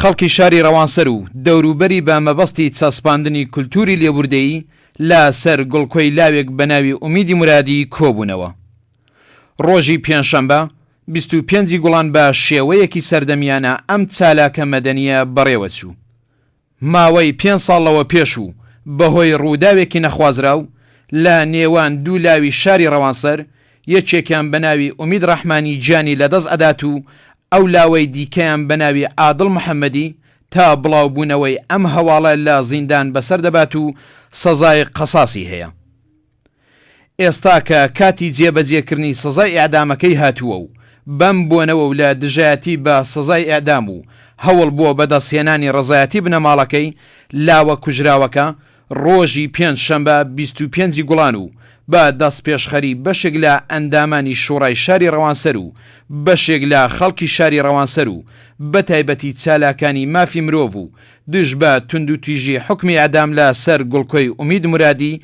خەڵکی شاری ڕەوانسەر و دەوروبەری بە مەبەستی چەسپاندنی کولتووری لێبوردەیی لە سەر گڵکۆی لاوێک بە ناوی ئومیدی مورادی کۆبوونەوە. ڕۆژی پێنجشەمبە 25 ی گوڵان بە شێوەیەکی سەردەمیانە ئەم چالاکە مەدەنییە بەڕێوەچوو. ماوەی پێنج ساڵ لەوە پێش و بەهۆی ڕووداوێکی نەخوازراو لە نێوان دوو لاوی شاری ڕەوانسەر، یەکێکیان بە ناوی ئومید ڕەحمانی گیانی لەدەست ئەدات و ئەو لاوەی دیکەیان بە ناوی عادڵ محەمەدی تا بڵاوبوونەوەی ئەم هەواڵە لە زیندان بەسەر دەبات و سەزای قەساسی هەیە. ئێستا کە کاتی جێبەجێکردنی سزای ئێعدامەکەی هاتووە و بەم بۆنەوە و لە دژایەتی بە سزای ئێعدام و هەوڵ بۆ بەدەستهێنانی ڕەزایەتی بنەماڵەکەی لاوە کوژراوەکە ڕۆژی پێنج شەمبە 25 ی گوڵان و بە دەستپێشخەری بەشێک لە ئەندامانی شوڕای شاری ڕەوانسەر و بەشێک لە خەڵکی شاری ڕەوانسەر و بەتایبەتی چالاکانی مافی مرۆڤ و دژ بە توندوتیژی حوکمی ئێعدام لە سەر گڵکۆی ئومید مورادی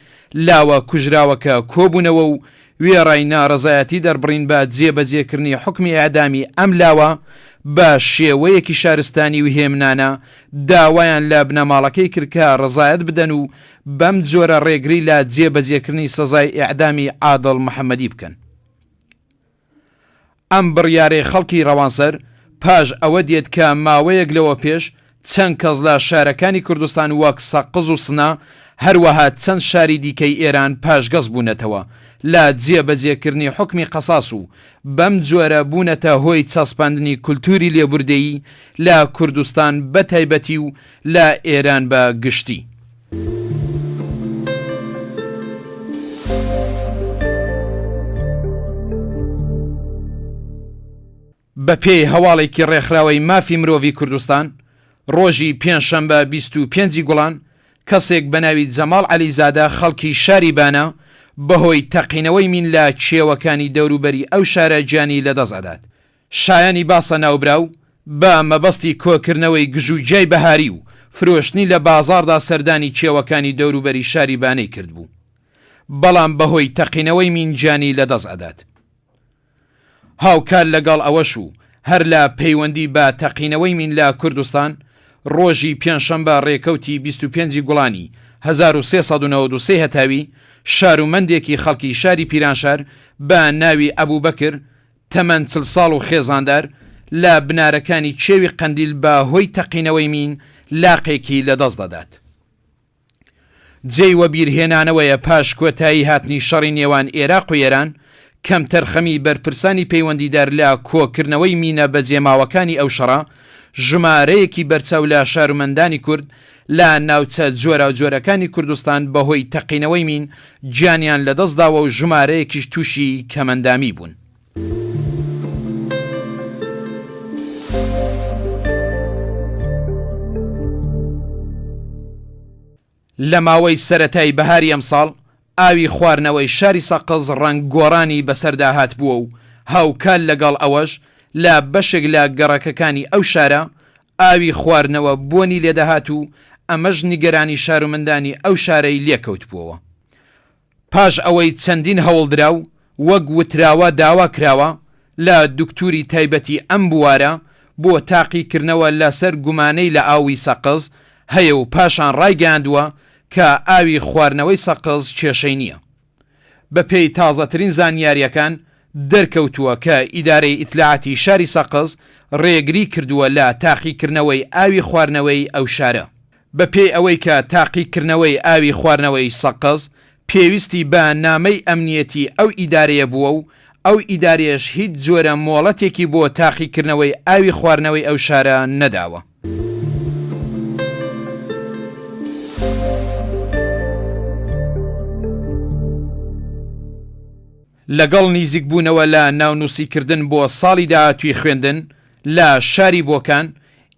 لاوە کوژراوەکە کۆبوونەوە و وێڕای ناڕەزایەتی دەربڕین بە جێبەجێکردنی حوکمی ئێعدامی ئەم لاوە بە شێوەیەکی شارستانی و هێمنانە داوایان لە بنەماڵەکەی کرد کە ڕەزایەت بدەن و بەم جۆرە ڕێگری لە جێبەجێکردنی سەزای ئێعدامی عادڵ محەمەدی بکەن. ئەم بڕیارەی خەڵکی ڕەوانسەر پاش ئەوە دێت کە ماوەیەک لەوە پێش چەند کەس لە شارەکانی کوردستان وەک سەقز و سنە هەروەها چەند شاری دیکەی ئێران پاشگەز بوونەتەوە لە جێبەجێکردنی حوکمی قەساس و بەم جۆرە بوونەتە هۆی چەسپاندنی کولتووری لێبوردەیی لە کوردستان بە تایبەتی و لە ئێران بە گشتی. بەپێی هەواڵێکی ڕێکخراوەی مافی مرۆڤی کوردستان، ڕۆژی پێنجشەمبە 25 ی گوڵان، کەسێک بە ناوی جەماڵ عەلیزادە خەڵکی شاری بانە، بەهۆی تەقینەوەی مین لە کێوەکانی دەوروبەری ئەو شارە گیانی لەدەست ئەدات. شایانی باسە ناوبراو بە مەبەستی کۆکردنەوەی گژوگیای بەهاری و فرۆشتنی لە بازاڕدا سەردانی کێوەکانی دەوروبەری شاری بانەی کردبوو، بەڵام بەهۆی تەقینەوەی مین گیانی لەدەست ئەدات. هاوکات لەگەڵ ئەوەش و هەر لە پەیوەندی بە تەقینەوەی مین لە کوردستان، ڕۆژی پێنجشەمبە ڕێکەوتی 25 ی گوڵانی 1393 هەتاوی، شارومەندێکی خەڵکی شاری پیرانشار بە ناوی ئەبوبەکر تەمەن 40 ساڵ و خێزاندار، لە بنارەکانی کێوی قەندیل بە هۆی تەقینەوەی مین لاقێکی لەدەست دەدات. جێی وەبیرهێنانەوەیە پاش کۆتایی هاتنی شەڕی نێوان ئێراق و ئێران، کەمتەرخەمی بەرپرسانی پەیوەندیدار لە کۆکردنەوەی مینە بەجێماوەکانی ئەو شەڕە، ژمارەیەکی بەرچاو لە شارومەندانی کورد لە ناوچە جۆراوجۆرەکانی کوردستان بەهۆی تەقینەوەی مین گیانیان لەدەستداوە و ژمارەیەکیش تووشی کەمەندامی بوون. لە ماوەی سەرەتای بەهاری ئەمساڵ ئاوی خواردنەوەی شاری سەقز ڕەنگ گۆڕانی بەسەردا هاتبووە و هاوکات لەگەڵ ئەوەش لە بەشێک لە گەڕەکەکانی ئەو شارە ئاوی خواردنەوە بۆنی لێدەهات و ئەمەش نیگەرانی شارومەندانی ئەو شارەی لێکەوتبووەوە. پاش ئەوەی چەندین هەوڵ درا و وەک وتراوە داوا کراوە لە دوکتوری تایبەتی ئەم بوارە بۆ تاقیکردنەوە لە سەر گومانەی لە ئاوی سەقز هەیە و پاشان ڕایگەیاندووە کە ئاوی خواردنەوەی سەقز کێشەی نییە. بە پێی تازەترین زانیارییەکان دەرکەوتووە کە ئیدارەی ئیتلاعاتی شاری سەقز ڕێگری کردووە لە تاقیکردنەوەی ئاوی خواردنەوەی ئەو شارە. بە پێی ئەوەی کە تاقیکردنەوەی ئاوی خواردنەوەی سەقز پێویستی بە نامەی ئەمنیەتی ئەو ئیدارەیە بووە و ئەو ئیدارەیەش هیچ جۆرە مۆڵەتێکی بۆ تاقیکردنەوەی ئاوی خواردنەوەی ئەو شارە نەداوە. لەگەڵ نیزیکبوونەوە لە ناونووسیکردن بۆ ساڵی داهاتووی خوێندن لە شاری بۆکان،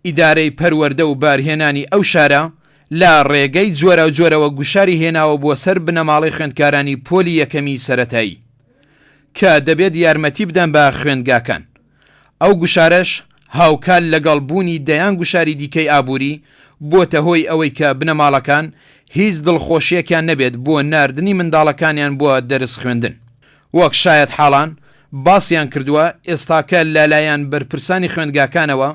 ئیدارەی پەروەردە و بارهێنانی ئەو شارە لە ڕێگەی جۆراوجۆرەوە گوشاری هێناوە بۆ سەر بنەماڵەی خوێندکارانی پۆلی یەکەمی سەرەتایی کە دەبێت یارمەتی بدەن بە خوێندگاکان. ئەو گوشارەش هاوکات لەگەڵ بوونی دەیان گوشاری دیکەی ئابووری، بۆتە هۆی ئەوەی کە بنەماڵەکان هیچ دڵخۆشییەکیان نەبێت بۆ ناردنی منداڵەکانیان بۆ دەرس خوێندن. وەک شایەتحاڵان باسیان کردووە، ئێستاکە لەلایەن بەرپرسانی خوێندگاکانەوە.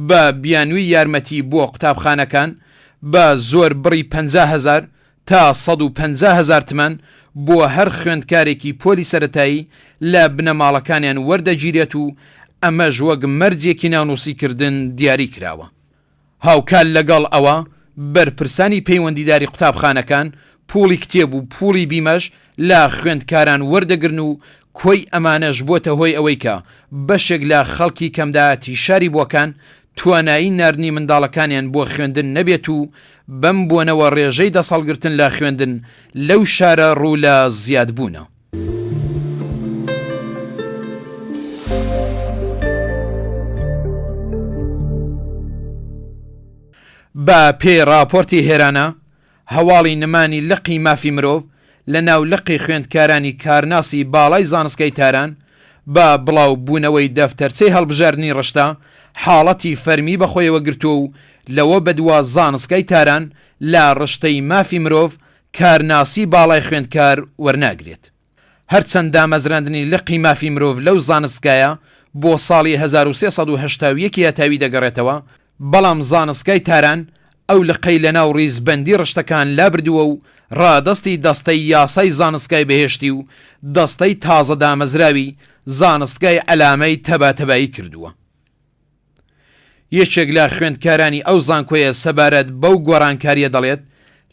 بە بیانووی یارمەتی بۆ قوتابخانەکان بە زۆر بڕی 50 هەزار تا 150 هەزار تمەن بۆ هەر خوێندکارێکی پۆلی سەرەتایی لە بنەماڵەکانیان وەردەگیرێت و ئەمەش وەک مەرجێکی ناونووسیکردن دیاری کراوە. هاوکات لەگەڵ ئەوە بەرپرسانی پەیوەندیداری قوتابخانەکان پووڵی کتێب و پووڵی بیمەش لە خوێندکاران وەردەگرن و کۆی ئەمانەش بۆتە هۆی ئەوەی کە بەشێک لە خەڵکی کەمداهاتی شاری بۆکان توانایی ناردنی منداڵەکانیان بۆ خوێندن نەبێت و بەم بۆنەوە ڕێژەی دەستهەڵگرتن لە خوێندن لەو شارە ڕوو لە زیادبوونە. بە پێی ڕاپۆرتی هێرانا، هەواڵی نەمانی لقی مافی مرۆڤ لە ناو لقی خوێندکارانی کارناسی باڵای زانستگای تاران بە بڵاو بوونەوەی دەفتەرچەی هەڵبژاردنی ڕشتە حاڵەتی فەرمی بە خۆیەوە گرتووە و لەوە بەدوا زانستگای تاران لە ڕشتەی مافی مرۆڤ کارناسی باڵای خوێندکار وەرناگرێت. هەرچەند دامەزراندنی لقی مافی مرۆڤ لەو زانستگایە بۆ ساڵی 1381 ی هەتاوی دەگەڕێتەوە، بەڵام زانستگای تاران ئەو لقەی لەناو ڕیزبەندی ڕشتەکان لابردووە و ڕادەستی دەستەی یاسای زانستگای بەهێشتی و دەستەی تازە دامەزراوی زانستگای عەلامەی تەباتەبایی کردووە. یەکێک لە خوێندکارانی ئەو زانکۆیە سەبارەت بەو گۆڕانکارییە دەڵێت،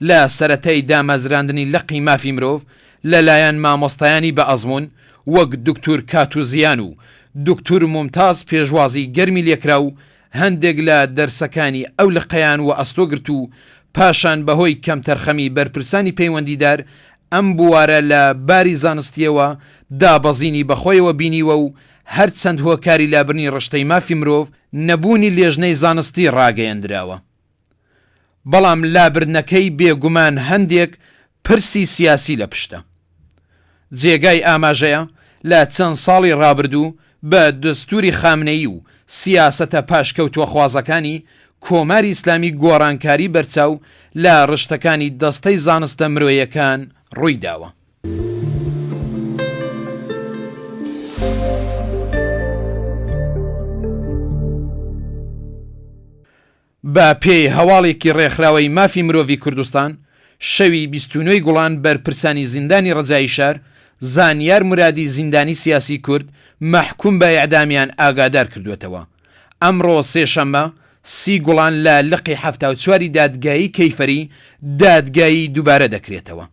لە سەرەتای دامەزراندنی لقی مافی مرۆڤ لە لایەن مامۆستایانی بە ئەزموون وەک دوکتور کاتوزیان و دوکتور مومتاز پێشوازی گەرمی لێکرا و هەندێک لە دەرسەکانی ئەو لقەیان وەئەستۆ گرت و پاشان بە هۆی کەمتەرخەمی بەرپرسانی پەیوەندیدار ئەم بوارە لە باری زانستییەوە دابەزینی بەخۆیەوە بینیوە و هەرچەند هۆکاری لابرنی ڕشتەی مافی مرۆڤ نەبوونی لێژنەی زانستی ڕاگەیەندراوە بەڵام لابردنەکەی بێ گومان هەندێک پرسی سیاسی لە پشتە. جێگای ئاماژەیە لە چەند ساڵی ڕابردوو بە دەستوری خامنەیی و سیاسەتە پاشکەوتوەخوازەکانی کۆماری ئیسلامی گۆڕانکاری بەرچاو لە ڕشتەکانی دەستەی زانستە مرۆیەکان ڕووی داوە. بە پێی هەواڵێکی ڕێکخراوەی مافی مرۆڤی کوردستان، شەوی 29 ی گوڵان بەرپرسانی زیندانی ڕەجایی شار، زانیار مورادی زیندانی سیاسی کورد مەحکوم بە ئێعدامیان ئاگادار کردووەتەوە. ئەمڕۆ سێشەممە سی گوڵان لە لقی 74 ی دادگایی کەیفەری دادگایی دووبارە دەکرێتەوە.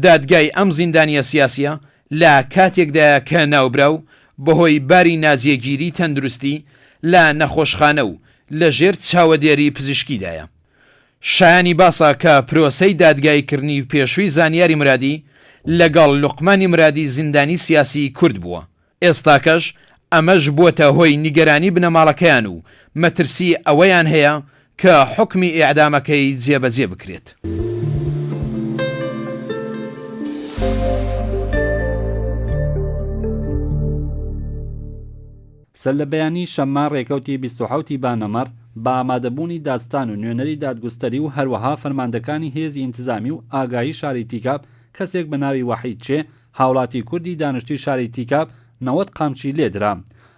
دادگای ئەم زیندانییە سیاسییە لە کاتێکدایە کە ناوبراو بەهۆی باری ناجێگیری تەندروستی لە نەخۆشخانە و لەژێر چاوەدێری پزیشکیدایە. شایانی باسە کە پرۆسەی دادگاییکردنی پێشووی زانیاری مرادی لەگەڵ لوقمانی مرادی زیندانی سیاسیی کورد بووە. ئێستاکەش ئەمەش بووەتە هۆی نیگەرانی بنەماڵەکەیان و مەترسی ئەوەیان هەیە کە حوکمی ئێعدامەکەی جێبەجێ بکرێت. سەرلەبەیانی شەممە ڕێکەوتی 27 ی بانەمەڕ بە ئامادەبوونی دادستان و نوێنەری دادگوستەری و هەروەها فەرماندەکانی هێزی ئینتزامی و ئاگاهی شاری تیکاب کەسێک بە ناوی وەحید چێ هاوڵاتی کوردی دانشتوی شاری تیکاب 90 قامچی لێدرا.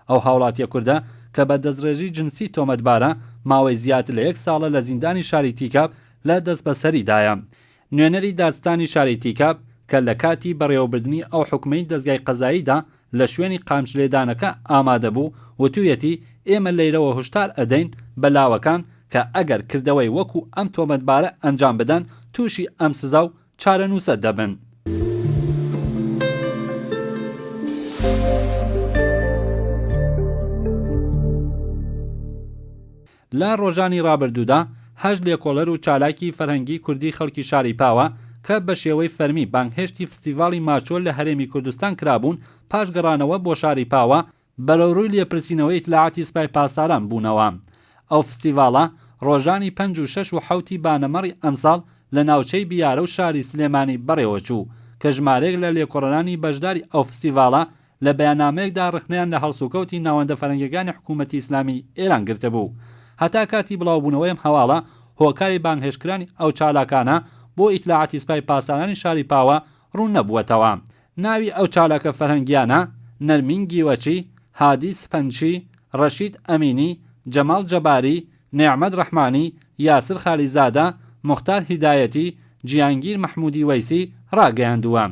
ئەو هاوڵاتیە کوردە کە بە دەستڕێژی جنسی تۆمەتبارە، ماوەی زیاتر لە یەک ساڵە لە زیندانی شاری تیکاب لە دەستبەسەریدایە. نوێنەری دادستانی شاری تیکاب کە لە کاتی بەڕێوەبردنی ئەو حوکمەی دەزگای قەزاییدا لە شوێنی قامچلێدانەکە ئامادە بوو، وتویەتی، ئێمە لەیرەوە هوشتار ئەدەین بە لاوەکان کە ئەگەر کردەوەی وەکو ئەم تۆمەتبارە ئەنجام بدەن تووشی ئەم سزا و چارەنووسە دەبن. لە ڕۆژانی ڕابردوودا هەشت لێکۆڵەر و چالاکی فەرهەنگی کوردی خەڵکی شاری پاوە کە بە شێوەی فەرمی بانگهێشتی فستیڤاڵی ماچۆ لە هەرێمی کوردستان کرابوون پاش گەڕانەوە بۆ شاری پاوە بەرەوڕووی لێپرسینەوەی ئیتلاعاتی سپای پاسداران بوونەوە. ئەو فستیڤاڵە ڕۆژانی پەنج و شەش و حەوتی بانەمەڕی ئەمساڵ لە ناوچەی بیارە و شاری سلێمانی بەڕێوەچوو کە ژمارەیەک لە لێکۆڵەرانی بەشداری ئەو فستیڤاڵە لە بەیاننامەیەکدا ڕەخنەیان لە هەڵسوکەوتی ناوەندە فەرهەنگیەکانی حکوومەتی ئیسلامیی ئێران گرتبوو. هەتا کاتی بڵاوبوونەوەی ئەم هەواڵە هۆکاری بانگهێشتکرانی ئەو چالاکانە بۆ ئیتلاعاتی سپای پاسدارانی شاری پاوە ڕوون نەبووەتەوە. ناوی ئەو چالاکە فەرهەنگییانە، نەرمین گیوەچی، هادی سپەنچی، ڕەشید ئەمینی، جەماڵ جەباری، نێعمەت ڕەحمانی، یاسر خالیزادە، موختار هیدایەتی، جیانگیر مەحموودی وەیسی ڕاگەیاندووە.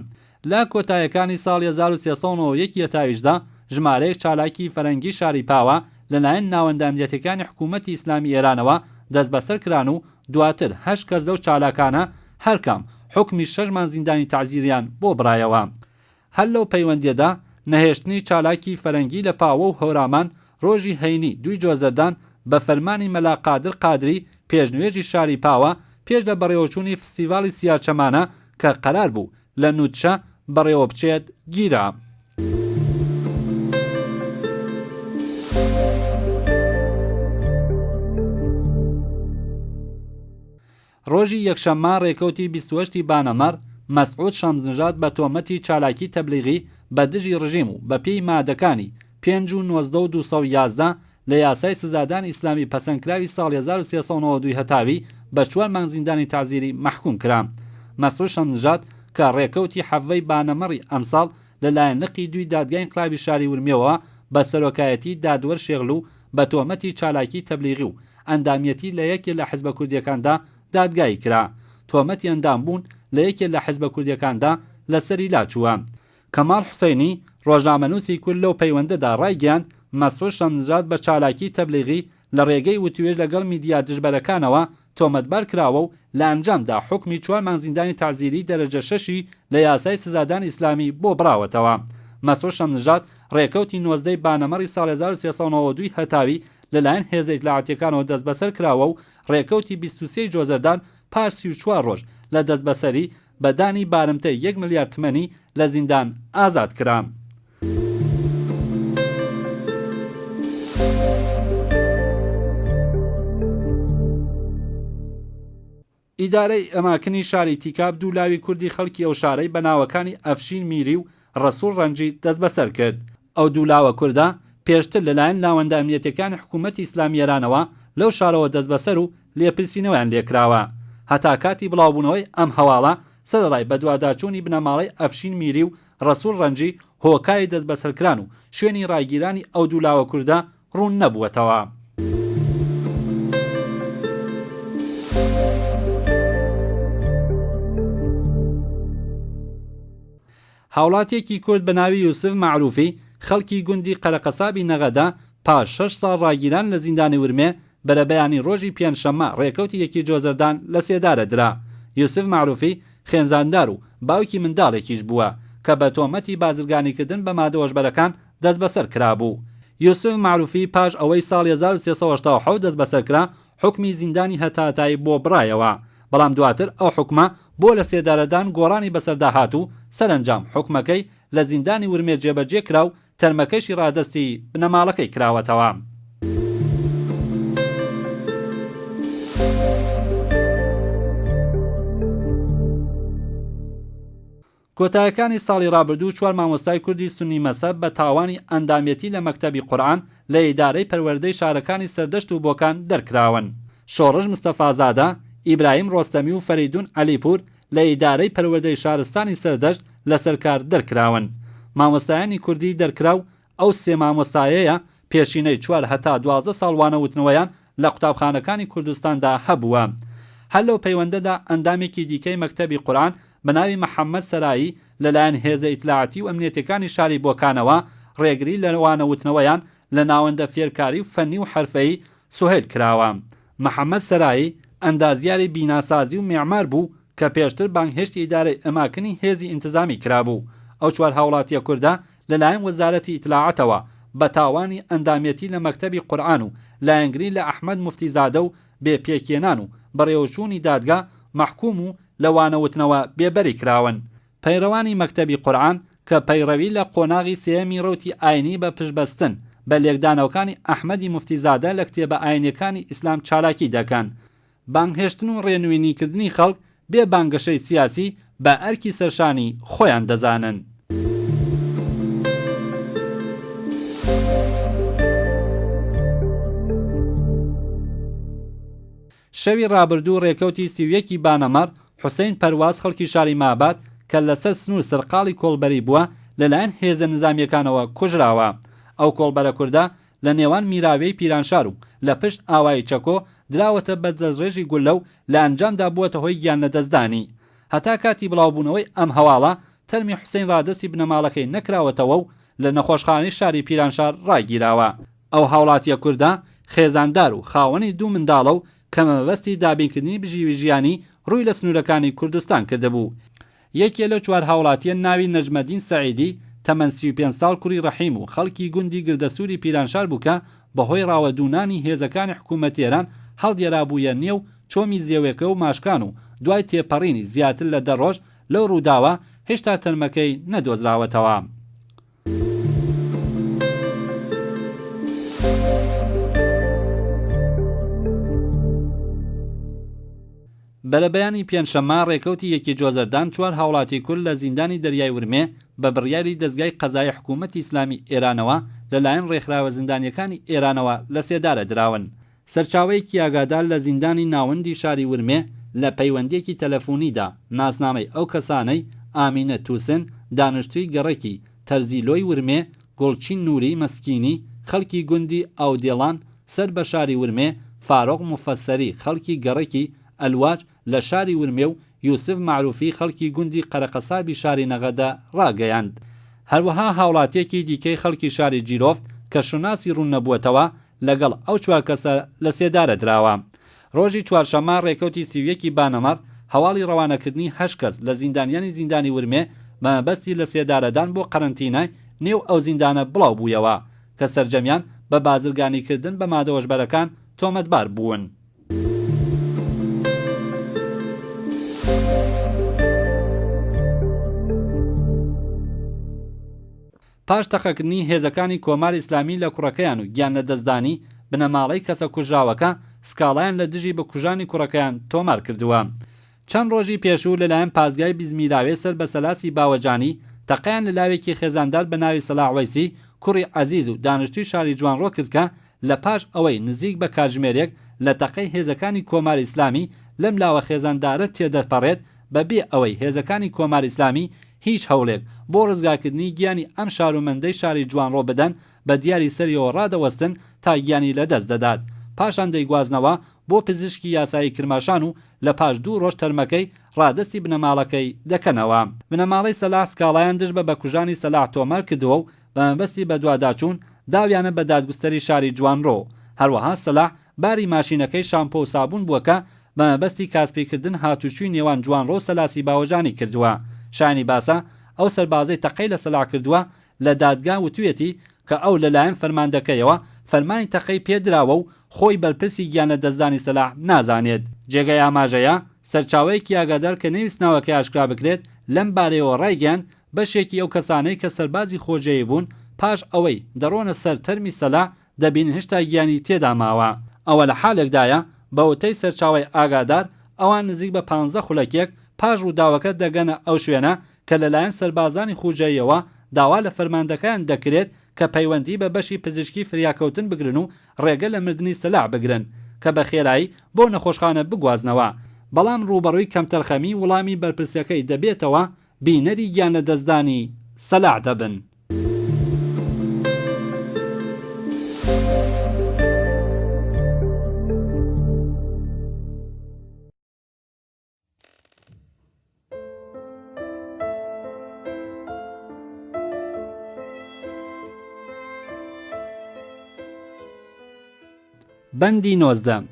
لە کۆتایەکانی ساڵی 1391 ی هەتاویشدا ژمارەیەک چالاکی فەرەنگی شاری پاوە لەلایەن ناوەندە ئەمنیەتیەکانی حکوومەتی ئیسلامی ئێرانەوە دەستبەسەر کران و دواتر هەشت کەس لەو چالاکانە هەرکام حوکمی شەش مانگ زیندانی تەعزیریان بۆ بڕایەوە. هەر لەو پەیوەندییەدا نەهێشتنی چالاکی فەرەنگی لە پاوە و هەورامان ڕۆژی هەینی دووی جۆزەردان بە فەرمانی مەلا قادر قادری پێشنوێژی شاری پاوە پێش لە بەڕێوەچوونی فستیڤاڵی سیاچەمانە کە قەرار بوو لە نوتچە بەڕێوە بچێت گیرا. ڕۆژی یەکشەممە ڕێکەوتی 28 ی بانەمەڕ، مەسعود شەمسنژاد بە تۆمەتی چالاکی تەبلیغی بە دژی ڕژیم و بە پێی مادەکانی، پێنج و 19 و 211، لە یاسای سزادانی ئیسلامی پەسەندکراوی ساڵی 1392 ی هەتاوی بە چوار مانگ زیندانی تەعزیری مەحکوم کرا. مەسعود شەمسنژاد کە ڕێکەوتی حەڤدە ی بانەمەڕی ئەمساڵ لە لایەن لقی دووی دادگای ئینقلابی شاری ورمێوە بە سەرۆکایەتی دادوەر شێخلوو بە تۆمەتی چالاکی تەبلیغی و ئەندامیەتی لە یەکێ لە حزبە کوردیەکاندا دادگایی کرا. تۆمەتی ئەندام بوون لە یەکێ لە حزبە کوردیەکاندا لە سەری لاچووە. کەماڵ حوسەینی، ڕۆژنامەنووسی کورد لەو پەیوەندەدا ڕایگەیاند، مەسعود شەمسنژاد بە چالاکی تەبلیغی لە ڕێگەی وتوێژ لەگەڵ میدیا دژبەرەکانەوە تۆمەتبار کراوە و لە ئەنجامدا حوکمی چوار مانگ زیندانی تەعزیریی دەرەجە شەشی لە یاسای سزادانی ئیسلامی بۆ بڕاوەتەوە. مەسعود شەمسنژاد ڕێکەوتی 19 ی بانەمەڕی ساڵی 1392 ی هەتاوی لەلایەن هێزە ئیتلاعاتییەکانەوە دەستبەسەر کراوە و ڕێکەوتی 23 ی جۆزەردان پاش 34 ڕۆژ لە دەستبەسەری بە دانی بارمتەی یەک ملیار تمەنی لە زیندان ئازاد کرا. ئیدارەی ئەماکنی شاری تیکاب دوو لاوی کوردی خەڵکی ئەو شارەی بە ناوەکانی ئەفشین میری و ڕەسووڵ ڕەنجی دەستبەسەر کرد. ئەو دوو لاوە کوردە پێشتر لەلایەن ناوەندە ئەمنیەتیەکانی حکوومەتی ئیسلامی ئێرانەوە لەو شارەوە دەستبەسەر و لێپرسینەوەیان لێکراوە. هەتا کاتی بڵاوبوونەوەی ئەم هەواڵە، سەرەڕای بەدواداچوونی بنەماڵەی ئەفشین میری و ڕەسووڵ ڕەنجی، هۆکاری دەستبەسەرکران و شوێنی ڕاگیرانی ئەو دوو لاوە کوردە ڕوون نەبووەتەوە. هاوڵاتییەکی کورد بە ناوی یوسف مەعروفی، خەڵکی گوندی قەرەقەسابی نەغەدە، پاش شەش ساڵ ڕاگیران لە زیندانی ورمێ، بەرەبەیانی ڕۆژی پێنجشەممە ڕێکەوتی یەکی جۆزەردان لە سێدارە درا. یوسف مەعروفی خێزاندار و باوکی منداڵێکیش بووە، کە بە تۆمەتی بازرگانیکردن بە مادە هۆشبەرەکان دەستبەسەر کرابوو. یوسف مەعروفی پاش ئەوەی ساڵی 1387 دەستبەسەر کرا، حوکمی زیندانی هەتاهەتایی بۆ بڕایەوە، بەڵام دواتر ئەو حوکمە بۆ لەسێدارەدان گۆڕانی بەسەردا هات و سەرەنجام حوکمەکەی لە زیندانی ورمێ جێبەجێ کرا و تەرمەکەیشی ڕادەستی بنەماڵەکەی کراوەتەوە. کۆتایەکانی ساڵی ڕابردوو چوار مامۆستای کوردی سوننی مەزهەب بە تاوانی ئەندامیەتی لە مەکتەبی قورئان لە ئیدارەی پەروەردەی شارەکانی سەردەشت و بۆکان دەرکراون. شۆڕش مستەفازادە، ئیبراهیم ڕۆستەمی و فەریدون عەلیپوور لە ئیدارەی پەروەردەی شارستانی سەردەشت لەسەر کار دەرکراون. مامۆستایانی کوردی دەرکراو ئەو سێ مامۆستایەیە پێشینەی چوار هەتا 12 ساڵ وانەوتنەوەیان لە قوتابخانەکانی کوردستاندا هەبووە. هەر لەو پەیوەندەدا ئەندامێکی دیکەی مەکتەبی قورئان بە ناوی محەممەد سەرایی لەلایەن هێزە ئیتلاعاتی و ئەمنیەتیەکانی شاری بۆکانەوە ڕێگری لە وانەوتنەوەیان لە ناوەندە فێرکاری و فەنی و حەرفەیی سوهەیل کراوە. محەممەد سەرایی ئەندازیاری بیناسازی و مێعمار بوو کە پێشتر بانگهێشتی ئیدارەی ئەماکنی هێزی ئینتزامی کرابوو. ئەو چوار هاوڵاتیە کوردە لەلایەن وەزارەتی ئیتلاعاتەوە بە تاوانی ئەندامیەتی لە مەکتەبی قورئان و لایەنگری لە ئەحمەد موفتیزادە و بێ پێکهێنان و بەڕێوەچوونی دادگا مەحکووم و لە وانەوتنەوە بێبەری کراون. پەیڕەوانی مەکتەبی قورئان کە پەیڕەوی لە قۆناغی سێیەمی ڕەوتی ئاینی بە پشتبەستن بە لێکدانەوەکانی ئەحمەدی موفتیزادە لە کتێبە ئاینیەکانی ئیسلام چالاکی دەکەن، بانگهێشتن و ڕێنوینیکردنی خەڵک بێ بانگەشەی سیاسی بە ئەرکی سەرشانی خۆیان دەزانن. شەوی ڕابردوو ڕێکەوتی 31 ی بانەمەڕ، حوسەین پەرواز خەڵکی شاری ماباد کە لەسەر سنوور سەرقاڵی کۆڵبەری بووە، لەلایەن هێزە نزامییەکانەوە کوژراوە. ئەو کۆڵبەرە کوردە. لە نێوان میراوێی پیرانشار و لە پشت ئاوایی چەکۆ دراوەتە بەر دەستڕێژی گوللە و لە ئەنجامدا بووەتە هۆی گیانلەدەستدانی. هەتا کاتی بڵاوبوونەوەی ئەم هەواڵە، تەرمی حوسەین ڕادەستی بنەماڵەکەی نەکراوەتەوە و لە نەخۆشخانەی شاری پیرانشار ڕاگیراوە. ئەو هاوڵاتییە کوردە خێزاندار و خاوەنی دوو منداڵە و کە بە مەبەستی دابینکردنی بژیوی ژیانی ڕووی لە سنوورەکانی کوردستان کردبوو. یەکێ لەو چوار هاوڵاتییە ناوی نەجمەدین سەعیدی، تەمەن 35 ساڵ کوڕی ڕەحیم و خەڵکی گوندی گردەسووری پیرانشار بوو کە بەهۆی ڕاوەدوونانی هێزەکانی حکوومەتی ئێران هەڵدێرابوویە نێو چۆمی زێوێکە و ماشکان و دوای تێپەڕینی زیاتر لە دە ڕۆژ لەو ڕووداوە هێشتا تەرمەکەی نەدۆزراوەتەوە. بەرەبەیانی پێنجشەممە ڕێکەوتی یەکی جۆزەردان چوار هاوڵاتی کورد لە زیندانی دەریای ورمێ بە بڕیاری دەزگای قەزایی حکوومەتی ئیسلامی ئێرانەوە لەلایەن ڕێکخراوە زیندانییەکانی ئێرانەوە لەسێدارە دراون. سەرچاوەیەکی ئاگادار لە زیندانی ناوەندی شاری ورمێ لە پەیوەندییەکی تەلەفوونیدا ناسنامەی ئەو کەسانەی، ئامینە تووسن، دانشتووی گەڕەکی تەرزیلۆی ورمێ، گوڵچین نووری مەسکینی، خەڵکی گوندی ئاودێڵان سەر بە شاری ورمێ، فارۆق موفەسەری، خەڵکی گەڕەکی ئەلواج لە شاری ورمێ و یوسف مەعروفی خەڵکی گوندی قەرەقەسابی شاری نەغەدە ڕاگەیاند. هەروەها هاوڵاتییەکی دیکەی خەڵکی شاری جیرۆفت کە شوناسی ڕوون نەبووەتەوە، لەگەڵ ئەو چوار کەسە لەسێدارە دراوە. ڕۆژی چوارشەممە ڕێکەوتی 31 ی بانەمەڕ هەواڵی ڕەوانەکردنی هەشت کەس لە زیندانیانی زیندانی ورمێ بە مەبەستی لەسێدارەدان بۆ قەرەنتینای نێو ئەو زیندانە بڵاو بوویەوە کە سەرجەمیان بە بازرگانیکردن بە مادە هۆشبەرەکان تۆمەتبار بوون. پاش تەقەکردنی هێزەکانی کۆماری ئیسلامی لە کوڕەکەیان و گیانلەدەستدانی، بنەماڵەی کەسە کوژراوەکە سکاڵایان لە دژی بکوژانی کوڕەکەیان تۆمار کردووە. چەند ڕۆژی پێشوو لەلایەن پاسگای بیزمیراوێ سەر بە سەلاسی باوەجانی، تەقەیان لە لاوێکی خێزاندار بە ناوی سەلاح وەیسی کوڕی عەزیز و دانیشتووی شاری جوانڕۆ کرد کە لە پاش ئەوەی نزیک بە کاتژمێرێک لە تەقەی هێزەکانی کۆماری ئیسلامی لەم لاوە خێزاندارە تێدەپەڕێت بە بێ ئەوەی هێزەکانی کۆماری ئیسلامی هیچ هەوڵێک بۆ ڕزگارکردنی گیانی ئەم شارومەندەی شاری جوانڕۆ بدەن بە دیاری سەریەوە ڕادەوەستن تا گیانی لە دەست دەدات پاشان دەیگوازنەوە بۆ پزیشکی یاسایی کرماشان و لە پاش دوو ڕۆژ تەرمەکەی ڕادەستی بنەماڵەکەی دەکەنەوە. بنەماڵەی سەلاح سکاڵایان دژ بە بەکوژانی سەلاح تۆمار کردووە و بە مەبەستی بەدواداچوون داویانە بە دادگوستەری شاری جوانڕۆ. هەروەها سەلاح باری ماشینەکەی شامپۆ و سابوون بووە کە بە مەبەستی کاسپیکردن هاتوچوی نێوان جوانڕۆ و سەلاسی باوەجانی کردووە. شایانی باسە ئەو سەربازەی تەقەی لە سەلاح کردووە لە دادگا وتویەتی کە ئەو لەلایەن فەرماندەکەیەوە فەرمانی تەقەی پێ دراوە و خۆی بەرپرسی گیانلەدەستدانی سەلاح نازانێت. جێگای ئاماژەیە، سەرچاوەیەکی ئاگادار کە نەیویست ناوەکەی ئاشکرا بکرێت لەم بارەیەوە ڕایگەیاند، بەشێکی ئەو کەسانەی کە سەربازی خۆجێی بوون پاش ئەوەی دەڕۆنە سەر تەرمی سەلاح دەبینن هێشتا گیانی تێدا ماوە. ئەوە لە حالێکدایە، بە وتەی سەرچاوەی ئاگادار، ئەوان نزیک بە پانزە خولەکێک پاش ڕووداوەکە دەگەنە ئەو شوێنە کە لەلایەن سەربازانی خوجێیەوە داوا لە فەرماندەکەیان دەکرێت کە پەیوەندی بە بەشی پزیشکی فریاکەوتن بگرن و ڕێگە لە مردنی سەلاح بگرن کە بە خێرایی بۆ نەخۆشخانە بگوازنەوە، بەڵام ڕووبەڕووی کەمتەرخەمی وڵامی بەرپرسەکەی دەبێتەوە، بینەری گیانلەدەستدانی سەلاح دەبن. بەندی 19.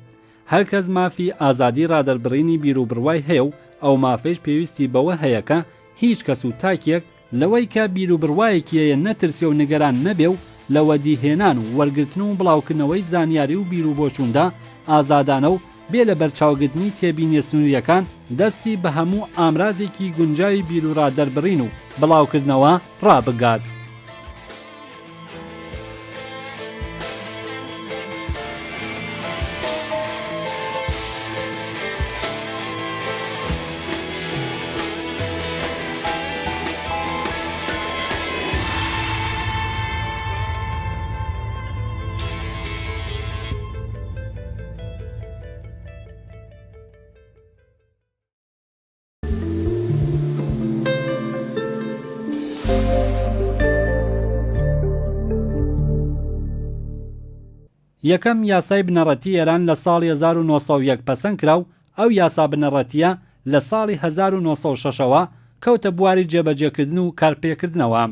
هەر کەس مافی ئازادی ڕادەربڕینی بیروبڕوای هەیە و ئەو مافەیش پێویستی بەوە هەیە کە هیچ کەس و تاکێک لەوەی کە بیروبڕوایەکی هەیە نەترسێ و نگەران نەبێ و لە وەدیهێنان و وەرگرتن و بڵاوکردنەوەی زانیاری و بیروبۆچووندا ئازادانە و بێ لەبەرچاوگرتنی تێبینیە سنوورییەکان دەستی بە هەموو ئامرازێکی گونجاوی بیروڕادەربڕین و بڵاوکردنەوە ڕابگات. یەکەم یاسای بنەڕەتی ئێران لە ساڵی 1901 پەسەند کرا و ئەو یاسا بنەڕەتییە لە ساڵی 1906 ەوە کەوتە بواری جێبەجێکردن و کارپێکردنەوە.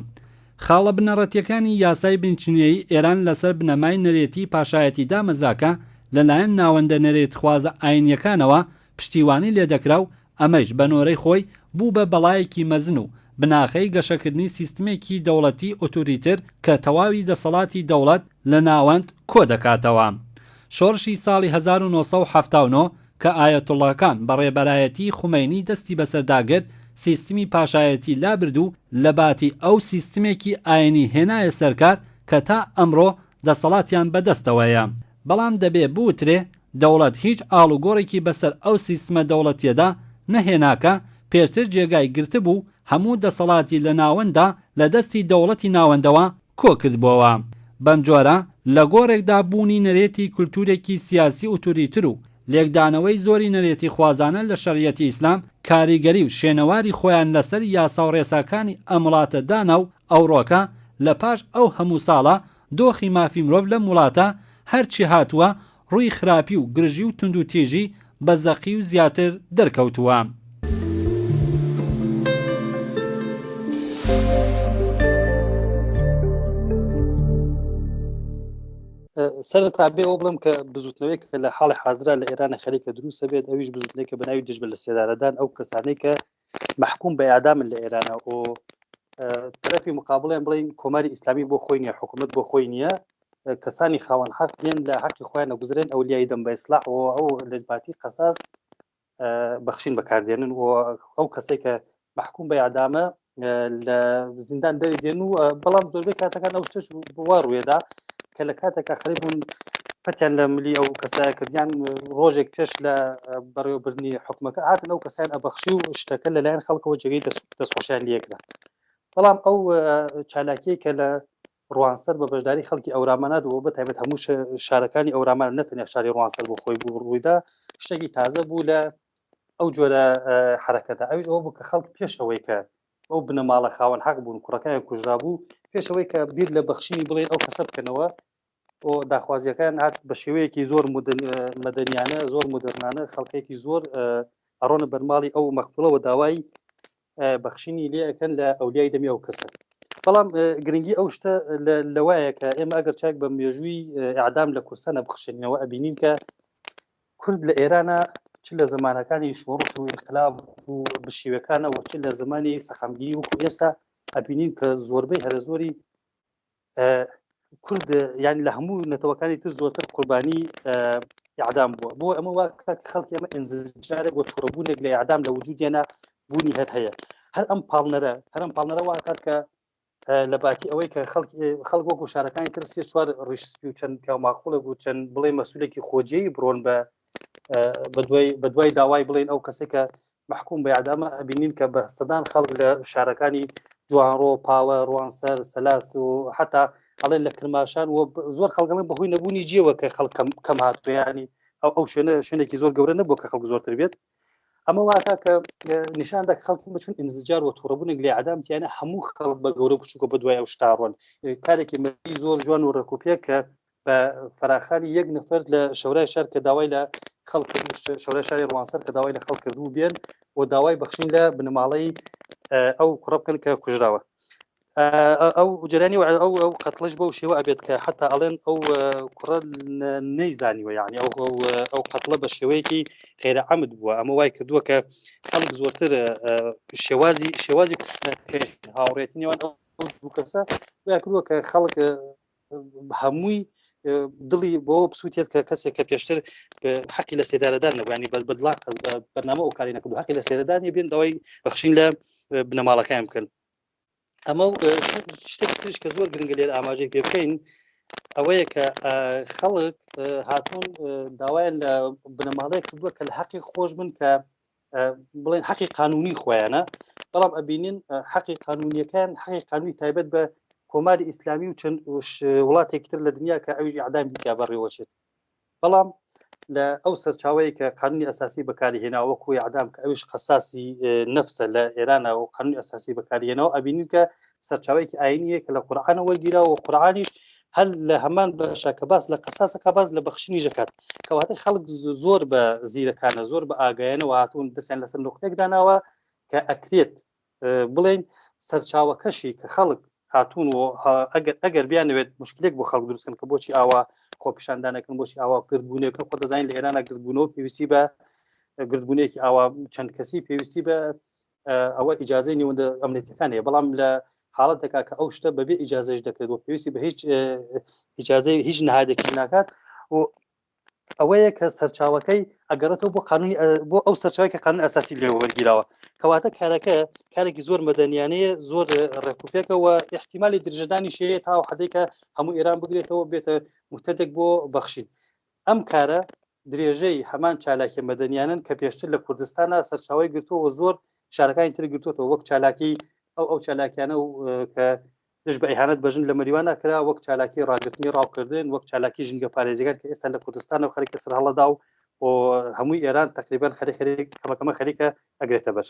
خاڵە بنەڕەتییەکانی یاسای بنچینەیی ئێران لەسەر بنەمای نەرێتی پاشایەتی دامەزرا کە لەلایەن ناوەندە نەرێتخوازە ئایینییەکانەوە پشتیوانی لێدەکرا و ئەمەیش بە نۆرەی خۆی بوو بە بەڵایەکی مەزن و بناغەی گەشەکردنی سیستمێکی دەوڵەتی ئۆتۆریتر کە تەواوی دەسەڵاتی دەوڵەت لە ناوەند کۆ دەکاتەوە. شۆڕشی ساڵی 1979 کە ئایەتوڵڵاکان بە ڕێبەرایەتیی خومەینی دەستی بەسەردا گرت، سیستمی پاشایەتی لابرد و لەباتی ئەو سیستمێکی ئایینی هێنایە سەرکار کە تا ئەمڕۆ دەسەڵاتیان بەدەستەوەیە. بەڵام دەبێ بوترێ دەوڵەت هیچ ئاڵوگۆڕێکی بەسەر ئەو سیستمە دەوڵەتیەدا نەهێنا کە پێشتر جێگای گرتبوو و هەموو دەسەڵاتی لە ناوەنددا لە دەستی دەوڵەتی ناوەندەوە کۆکردبۆوە. بەمجۆرە لە گۆڕێکدا بوونی نەرێتی کولتورێکی سیاسی ئوتوریتر و لێکدانەوەی زۆری نەرێتیخوازانە لە شەریعەتی ئیسلام کاریگەری و شوێنەواری خۆیان لەسەر یاساو ڕێساکانی ئەم وڵاتە دانا و ئەوڕۆکە لە پاش ئەو هەموو ساڵە دۆخی مافی مرۆڤ لەم وڵاتە هەرچی هاتووە ڕووی خراپی و گرژی و توندوتیژی بە زەقی و زیاتر دەرکەوتووە. سەرەتا بێ ئەوە بڵێم کە بزوتنەوەی کە لە حاڵی حازرا لە ئێرانە خەریکە دروستە بێت ئەویش بزوتنێکە بە ناوی دژ بە لە سێدارەدان ئەو کەسانەی کە مەحکوم بە ئێعدامن لە ئێرانە و تەرەفی مقابڵیان بڵین کۆماری ئیسلامی بۆ خۆی نییە حکوومەت بۆ خۆی نییە کەسانی خاوەن حەق دێن لە حەقی خۆیان نەگوزرێن ئەولیای دەم بە ئیسلاح و ئەو لەجباتی قەساس بەخشین بەکاردێنن و ئەو کەسێک کە محکوم بە ئەدامە لە زیندان دەری دێن و بەڵام زۆربەی کاتەکان ئەو شتش وا ڕوێدا کە لە کاتێکا خەریک بوون پەتیان لە ملی ئەو کەسایە کردیان ڕۆژێک پێش لە بەڕێوەبردنی حکومەکە هاتن ئەو کەسیان ئەبەخشی و شتەکە لەلایەن خەڵکەوە جێگەی دەستخۆشیان لێکرا بەڵام ئەو چالاکیەی کە لە ڕوانسەر بە بەشداری خەڵکی ئەورامانات و بە تایبەت هەموو شارەکانی ئەورامان نەتەنیا شاری ڕوانسەر بۆ خۆی بوو ڕوویدا شتێکی تازە بوو لە ئەو جۆرە حرەکەتە ئەویش ئەوە بوو کە خەڵک پێش ئەوەی کە ئەو بنەماڵە خاوەن حەق بوون کوڕەکەیان کوژرابوو پێش ئەوەی کە بیر لە بەخشینی بڵێن ئەو کەسە بکەنەوە بۆ داخوازیەکان هات بە شێوەیەکی زۆر مەدەنیانە زۆر مدرنانە خەڵکێکی زۆر ئەڕۆنە بەرماڵی ئەو مەقتوڵەوە داوای بەخشینی لێ ئەەکەن لە ئەولیای دەمی ئەو کەسە بەڵام گرنگی ئەو شتە لەوایە کە ئێمە ئەگەر چاک بە مێژووی ئەعدام لە کورسانە بخشێنەوە ئەبینین کە کورد لە ئێرانە چ لە زمانەکانی شۆڕش و ئینقلاب و بشیوەکانەوە چ لە زمانی سەقامگیری وەکو ئێستا ئەبینین کە زۆربەی هەرە زۆری کورد یان لە هەموو نەتەوەکانی تر زۆرتر قوربانی ئەعدام بووە بۆ ئەمە وا کات خەڵکی ئەمە ئینزجارێک وە توڕەبوونێک لە ئەعدام لە وجودیانە بوونی هەر هەیە هەر ئەم پاڵنەرە هەر ئەم پاڵنەرە وا کات کە لە باتی ئەوەی کە خەڵک خەڵک وەکو شارەکانی تر سێ چوار ڕیش سپی و چەند پیاو ماقوڵێک و چەند بڵێ مەسولێکی خۆجێی بڕۆن بە بە دوای داوای بڵێن ئەو کەسێک کە محکوم بە ئەدامە ئەبینین کە بە سەدان خەڵک لە شارەکانی جوانڕۆ پاوە ڕوانسەر سەلاس و حتا ئەڵێن لە کرماشان و زۆر خەڵگەڵن بەهۆی نەبوونی جیەوە کە خەڵک کەم هاتویانی ئەو ئەو شوێنە شوێنێکی زۆر گەورە نەبوو کە خەڵک زۆرتر بێت ئەمە واتا کە نیشان دەک خەڵکی بچون ئینزجار و توڕەبوونێک لە ئەدام تیانە هەموو خەڵک بە گەورە بچووکە بە دوای ئەو شتاڕۆن کارێکی مەدەنی زۆر جوان و ڕێکوپێک کە بە فراخانی یەک نەفەر لە شەورای شار کە داوای لە خەڵک شەورای شاری ڕوانسەر کە داوای لە خەڵک کردبوو بێن و داوای بەخشین لە بنەماڵەی ئەو کوڕە بکەن کە کوژراوە ئەو جەرانی و ئەو ئەو قەتڵش بەو شێوە ئەبێت کە حتا ئەڵێن ئەو کوڕە نەیزانیوە یعنی ئەو ئەو قەتڵە بە شێوەیەکی غێرە عەمد بووە ئەمە وای کردووە کە خەڵک زۆرتر شێوازی شێوازی کوشتنەکەی هاوڕێتی نێوان ئەو دوو کەسە وای کردووە کە خەڵک هەمووی دڵی بۆ بسووتێت کە کەسێک کە پێشتر حەقی لە سێدارەدان نەبووانی بەس بەدڵا قەز بەرنامە ئەو کاری نەکردو حەقی لە سێدارەدانی بێن داوای بەخشین لە بنەماڵەکەیان بکەن ئەمە شتێک تریش کە زۆر گرنگە لێر ئاماژەی پێ بکەین ئەوەیە کە خەڵک هاتوون داوایان لە بنەماڵەیە کردووە کە لە حەقی خۆش بن کە بڵێن حەقی قانونی خۆیانە بەڵام ئەبینین حەقی قانونیەکان حەقی قانونی تایبەت بە کۆماری ئیسلامی و چەند وڵاتێکی تر لە دنیا کە ئەویش ئەعدام تیا بەڕێوەچێت بەڵام لە ئەو سەرچاوەیە کە قانونی ئەساسی بەکاری هێنا وەکو ئەعدام کە ئەویش قەساسی نەفسە لە ئێرانە و قانونی ئەساسی بەکاری هێناوە ئەبینین کە سەرچاوەیەکی ئاینیە کە لە قورئانە وەرگیرا و قورئانیش هەر لە هەمان بەشە کە باس لە قەساسەکە باس لە بەخشینیش دەکات. کەواتە خەڵک زۆر بە زیرەکانە، زۆر بە ئاگایانەوە هاتوون دەستیان لەسەر نوقتەیەک داناوە کە ئەکرێت بڵێین سەرچاوەکەشی کە خەڵک هاتوون و ئەگەر ئەگەر بیانەوێت مشکلێک بۆ خەڵک دروستکەن کە بۆچی ئاوا خۆپیشاندانەکەن بۆچی ئاوا گردبوونێکن خۆ دەزانین لە ئێرانە گردبوونەوە پێویستی بە گردبوونێکی ئاوا چەند کەسی پێویستی بە ئەوە ئیجازەی نێوەندە ئەمنیەتەکان هەیە بەڵام لە حاڵەتێکا کە ئەو شتە بەبێ ئیجازەش دەکرێت و پێویستی بە هیچ ئیجازەی هیچ نهادێکی ناکات و ئەوەیە کە سەرچاوەکەی ئەگەڕێتەوە بۆ قانونی بۆ ئەو سەرچاوی کە قانون ئەساسی لێ وەرگیراوە کەواتە کارەکە کارێکی زۆر مەدەنیانەیە زۆر ڕێکوپێکەوە احتیممالی درێژەدانی شەیە تا حدێکە هەموو ئێران بگرێتەوە بێتە متەدێک بۆ بەخشین ئەم کارە درێژەی هەمان چالاکیە مەدەنیانەن کە پێشتر لە کوردستانا سەرچاوەی گرتووە و زۆر شارەکانی تر گرتووەتەوە وەک چالاکی ئەو ئەو چالاکیانە و کە دژ بە ئیهانەت بە ژن لە مەریواندا کرا وەک چالاکی ڕاگرتنی ڕاوکردن وەک چالاکی ژینگە پارێزیەکان کە ئێستا لە کوردستانەوە خەریکە سەرهەڵەدا و و هەمووی ئێران تقریبا خەریک خەریک کەمەکەمە خەریکە ئەگرێتە بەر.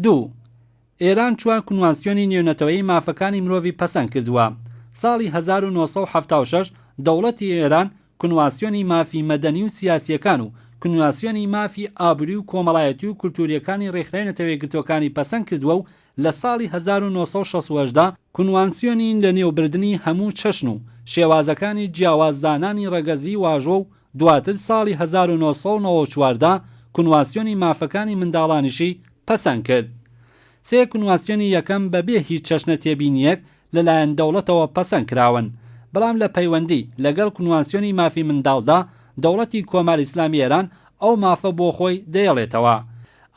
دوو، ئێران چوار کونوانسیۆنی نێونەتەوەیی مافەکانی مرۆڤی پەسەند کردووە. ساڵی 1976 دەوڵەتی ئێران کونواسیۆنی مافی مەدەنی و سیاسییەکان و کونواسیۆنی مافی ئابووری و کۆمەڵایەتی و کولتوورییەکانی ڕێکخراوی نەتەوەیەکگرتووەکانی پەسەند کردووە و لە ساڵی 1968 دا کونوانسیۆنی لەنێوبردنی هەموو چەشن و شێوازەکانی جیاواز دانانی ڕەگەزی واژۆ و دواتر ساڵی 1994 دا کونواسیۆنی مافەکانی منداڵانیشی پەسەند کرد. سێ کونواسیۆنی یەکەم بە بێ هیچ چەشنە تێبینییەک لە لایەن دەوڵەتەوە پەسەند کراون، بەڵام لە پەیوەندی لەگەڵ کونوانسیۆنی مافی منداڵدا دەوڵەتی کۆماری ئیسلامی ئێران ئەو مافە بۆ خۆی دەیەڵێتەوە.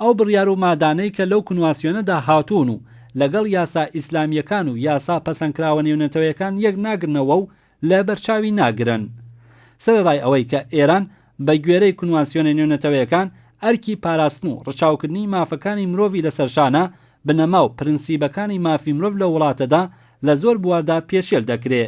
ئەو بڕیار و مادانەی کە لەو کونواسیۆنەدا هاتوون و لەگەڵ یاسا ئیسلامییەکان و یاسا پەسەندکراوە نێونەتەوەیەکان یەک ناگرنەوە و لە بەرچاوی ناگرن. سەرەڕای ئەوەی کە ئێران بە گوێرەی کونوانسیۆنە نێونەتەوەیەکان ئەرکی پاراستن و ڕچاوکردنی مافەکانی مرۆڤی لەسەر شانە، بنەما و پرنسیبەکانی مافی مرۆڤ لەو وڵاتەدا لە زۆر بواردا پێشێل دەکرێ.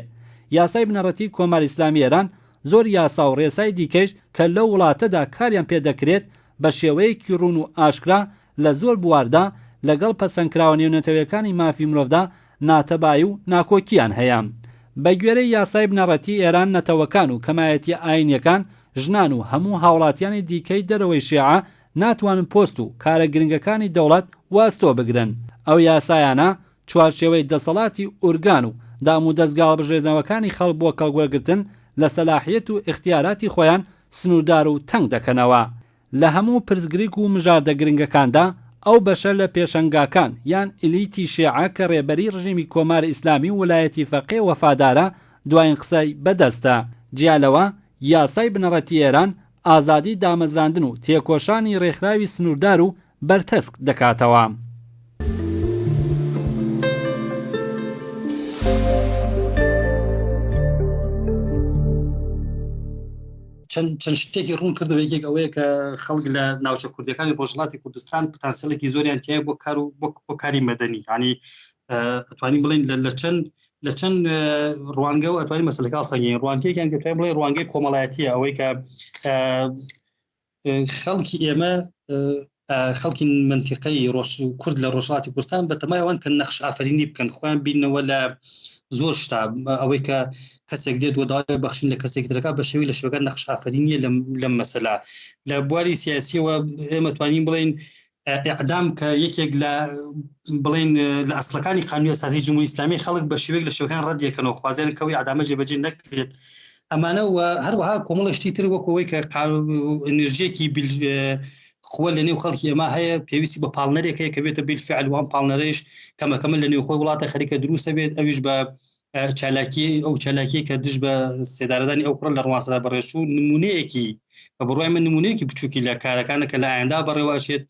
یاسای بنەڕەتی کۆماری ئیسلامی ئێران زۆر یاسا و ڕێسای دیکەیش کە لەو وڵاتەدا کاریان پێ دەکرێت بە شێوەیەکی ڕوون و ئاشکرا لە زۆر بواردا لەگەڵ پەسەندکراوە نێونەتەوەیەکانی مافی مرۆڤدا ناتەبایی و ناکۆکییان هەیە. بە گوێرەی یاسای بنەڕەتی ئێران نەتەوەکان و کەمایەتییە ئایینییەکان، ژنان و هەموو هاوڵاتیانی دیکەی دەرەوەی شێعە ناتوانن پۆست و کارە گرنگەکانی دەوڵەت وەئەستۆ بگرن. ئەو یاسایانە چوارچێوەی دەسەڵاتی ئورگان و دامودەزگا هەڵبژێردنەوەکانی خەڵک بۆ کەڵکوەرگرتن لە سەلاحیەت و ئیختیاراتی خۆیان سنووردار و تەنگ دەکەنەوە. لە هەموو پرسگریک و مژاردە گرنگەکاندا، ئەو بەشە لە پێشەنگاکان یان ئیلیتی شێعە کە ڕێبەری ڕژیمی کۆماری ئیسلامی و ولایەتی فەقێ وەفادارە، دواین قسەی بە دەستە. جیا لەوە، یاسای بنەڕەتی ئێران ئازادی دامەزراندن و تێکۆشانی ڕێکخراوی سنووردار و بەرتەسک دەکاتەوە. چەند چەند شتێکی ڕوون کردەوە یەکێک ئەوەیە کە خەڵک لە ناوچە کوردیەکانی ڕۆژهەڵاتی کوردستان پتانسیلێکی زۆریان تایە بۆ کار و بۆ کاری مەدەنی ینی ئەتوانین بڵێن لە چەند لە چەند ڕوانگە و ئەتوانین مەسلەکە هەڵسەنگێن ڕوانگەیەکیان دەتوانین بڵێن ڕوانگەی کۆمەڵایەتیە ئەوەی کە خەڵکی ئێمە خەڵکی منتیقەی ڕۆژ کورد لە ڕۆژهەڵاتی کوردستان بە تەمای ئەوان کە نەخش ئافرینی بکەن خۆیان بینەوە لە زۆر شتا ئەوەی کە کەسێک دێت و داوای بەخشین لە کەسێک ترەکە بە شێوی لە شێوەکان نەخش ئافرینیە لەم مەسەلا لە بواری سیاسیەوە ئێمە توانین بڵێین ئیعدام کە یەکێک لە بڵێن لە ئەسڵەکانی قانونی ئەساسی جمهوری ئیسلامی خەڵک بە شێوەیەک لە شێوەکان ڕەت یەکەنەوە خوازیارن کە ئەو ئیعدامە جێبەجێ نەکرێت ئەمانە و هەروەها کۆمەڵە شتی تر وەکو ئەوەی کە ئەنرژیەکی خووە لە نێو خەڵکی ئێمە هەیە پێویستی بە پاڵنەرێک هەیە کە بێتە بیلفعل وام پاڵنەرەیش کەمەکەمە لە نێوخۆی وڵاتە خەریکە دروستە بێت ئەویش بە چالاکی ئەو چالاکی کە دژ بە سێدارەدانی ئەو کوڕە لە ڕوانسەرا بەڕێچوو نمونەیەکی بە بڕوای من نمونەیەکی بچووکی لە کارەکانە کە لە ئایندا بەڕێوە ئەچێت